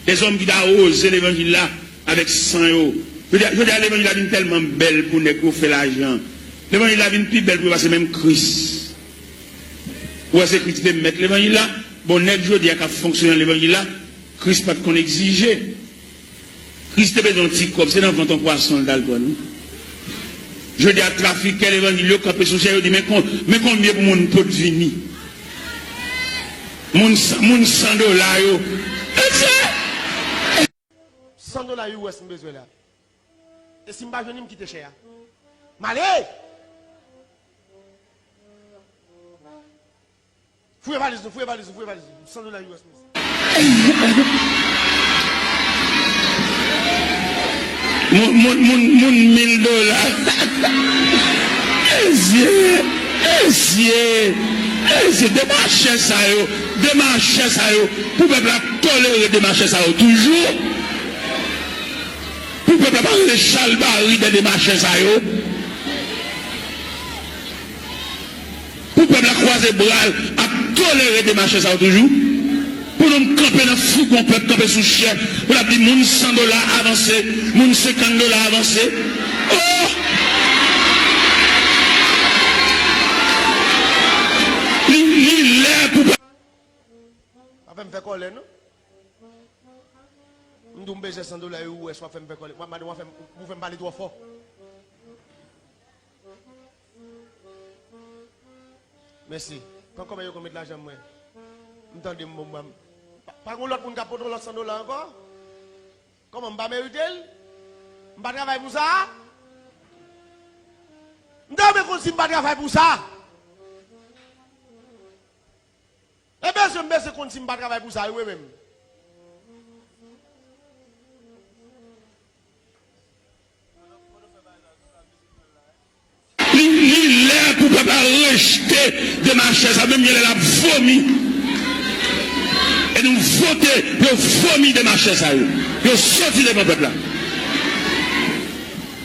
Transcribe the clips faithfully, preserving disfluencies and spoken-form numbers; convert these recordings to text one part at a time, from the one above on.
Dèzòm ki ta woze levanjil la avèk san yo. Jodi a, jodi a levanjil la vin tèlman bèl pou nèg yo fè lajan. Levanjil la vin pi bèl pou yo pase menm Kris. Ou wè se Kris ki te mèt levanjil la. Bon, nèg jodi a k ap fonksyone nan levanjil la, Kris pa t konn egzije. Kris te bezwen yon ti kòb, se nan vant yon pwason l t al pran l wi. Jodi a, trafikè levanjil yo kanpe sou chè, yo di, men kon, men konbyen pou moun pot vini. Moun san, moun san dola yo. Mesye! San dola U S m bezwen la. E si m pa jwenn li, m kite chè a. M ale! Fouye valiz nou, fouye valiz nou, fouye valiz nou. San dola U S, mesye. Moun, moun, moun, moun mil dola. Mesye, mesye, mesye, demachè sa yo, demachè sa yo, pou pèp la tolere demachè sa yo toujou. Pou pèp la pa rele chalbari de demachè sa yo. Pou pèp la kwaze bra l ap tolere demachè sa yo toujou. Pou nou kanpe nan fougon pèp, kanpe sou chè, pou l ap di moun san dola avanse, moun senkant dola avanse. Oh! Li, li lè pou pèp. Pa fè m fè kòlè, non. M di w m bezwen san dola U S, w ap fè m fè kòlè. W ap mande w ap fè m, ou fè m pale twò fò. Mèsi. Pran kòb yo konn met lajan mwen. M tande m bon, m pa, pa gen lòt moun k ap pote yon lòt san dola ankò? Kòman, m pa merite l? M pa travay pou sa? M ta renmen konn si m pa travay pou sa. E bezwen, m bezwen konn si m pa travay pou sa, wi, menm. Li, li lè pou pèp la rejte demachè sa, menm jan lè l ap vomi. E nou vote pou yo vomi demachè sa yo. Yo soti devan pèp la.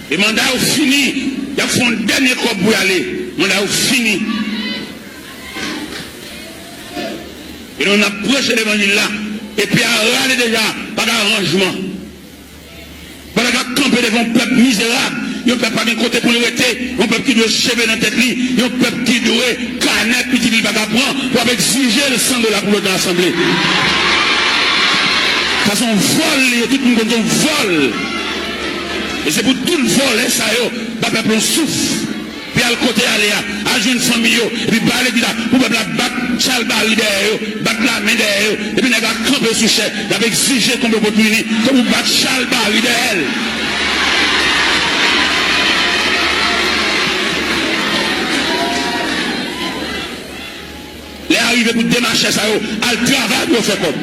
E manda yo fini, y ap fè yon dènye kòb pou y ale. Manda yo fini. E nou n ap preche levanjil la, e pye a rale deja, pa gen aranjman. Pèp la ka kanpe devan yon pèp mizerab, yon pèp pa gen kote pou l rete, yon pèp ki dwe cheve nan tèt li, yon pèp ki dwe kanè pitit li pa ka pran, w ap egzije l san dola pou l nan asanble. Sa se yon vòl li ye, tout moun konn se yon vòl. E se pou tout vòlè sa yo ba pèp la yon souf. Pou y al kote y ale a, al jwenn fanmi yo, epi ba legliz la, pou pèp la bat chalbari dèyè yo, bat lamen dèyè yo, epi nèg la kanpe sou chè, y ap egzije konbyen pot vini, se pou bat chalbari dèyè l. Lè a rive pou demachè sa yo al travay pou yo fè kòb.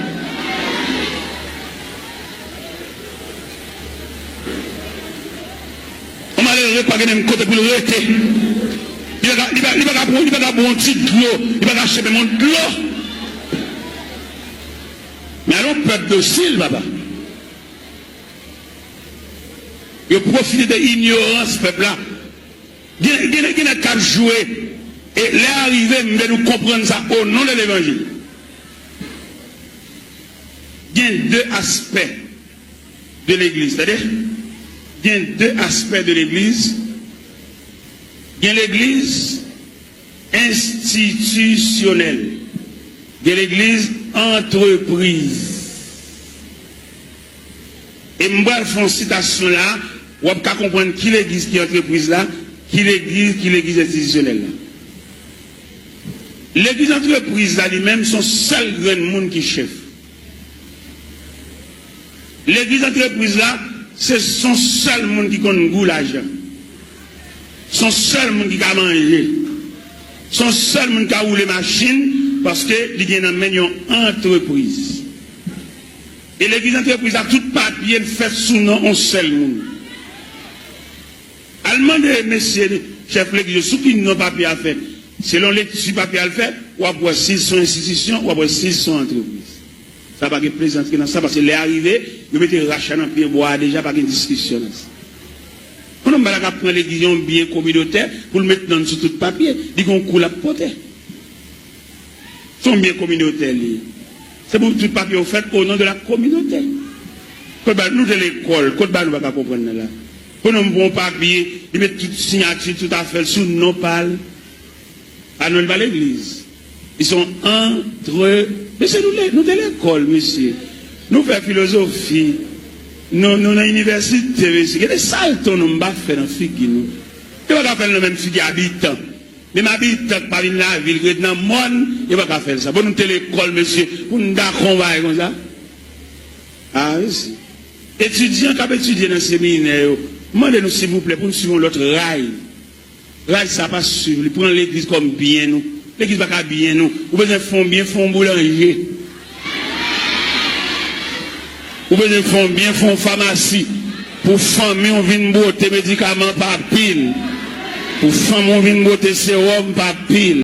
Yon malere pa gen menm kote pou l rete. Li pa ka, li pa, li pa ka pran, li pa ka bwè yon ti dlo, li pa ka achte menm yon dlo. Men al yon pèp dosil, papa. Yo pwofite de inyorans pèp la. Gen, gen, gen nèg k ap jwe. E lè a rive, m vle nou konprann sa o non de levanjil. Gen de aspè de legliz, tande. Gen de aspè de legliz. Gen legliz enstitisyonèl. Gen legliz antrepriz. E m pral fè yon sitasyon la, w ap ka konprann ki legliz ki antrepriz la, ki legliz ki legliz enstitisyonèl la. Legliz antrepriz la li menm se yon sèl grenn moun ki chèf. Legliz antrepriz la se, se yon sèl moun ki konn gou lajan. Se yon sèl moun ki ka manje. Se yon sèl moun ki ka woule machin paske li gen nan men l yon antrepriz. E legliz antrepriz la, tout papye l fèt sou non yon sèl moun. Al mande mesye chèf legliz yo sou ki non papye a fèt. Selon lekti papye a l fè, w ap wè si l se yon enstitisyon, w ap wè si l se yon antrepriz. Sa pa gen plezantri nan sa, paske lè a rive, yo mete rach la nan pye bwa a deja, pa gen diskisyon nan sa. Yon nonm pa ta ka pran legliz yon byen kominotè pou l met non l sou tout papye, li gen yon kou l ap pote. Se yon byen kominotè li ye. Se pou tout papye yo fèt o non de la kominote. Kot ba nou te lekòl, kot ba nou pa ka konprann nan la. Pou nou pran yon papye, li met tout siyati, tout afè l sou non pa l. Anon li pa legliz. Li se yon antre... Mesye, nou, le, nou te lekòl, mesye. Nou fè filozofi. Nou, nou nan inivèsite, mesye. Gade sa l ton nou m pa fè nan figi nou. Yo pa ka fè l nan menm figi abitan. Menm abitan k pa vin lavil, k ret nan mòn, yo pa ka fè l sa. Bon, nou te lekòl, mesye, pou n dakò yon bagay konsa. A, mesye. Etidyan k ap etidye nan seminè yo, mande nou, silvouplè, pou n swiv yon lòt ray. Ray sa pa swiv li, pran legliz kòm byen nou. Legliz pa ka byen nou. Ou bezwen fè yon byen, fè yon boulanje. Ou bezwen fè yon byen, fè yon famasi. Pou fanmi w vin bwote medikaman pa pil. Pou fanmi w vin bwote sewòm pa pil.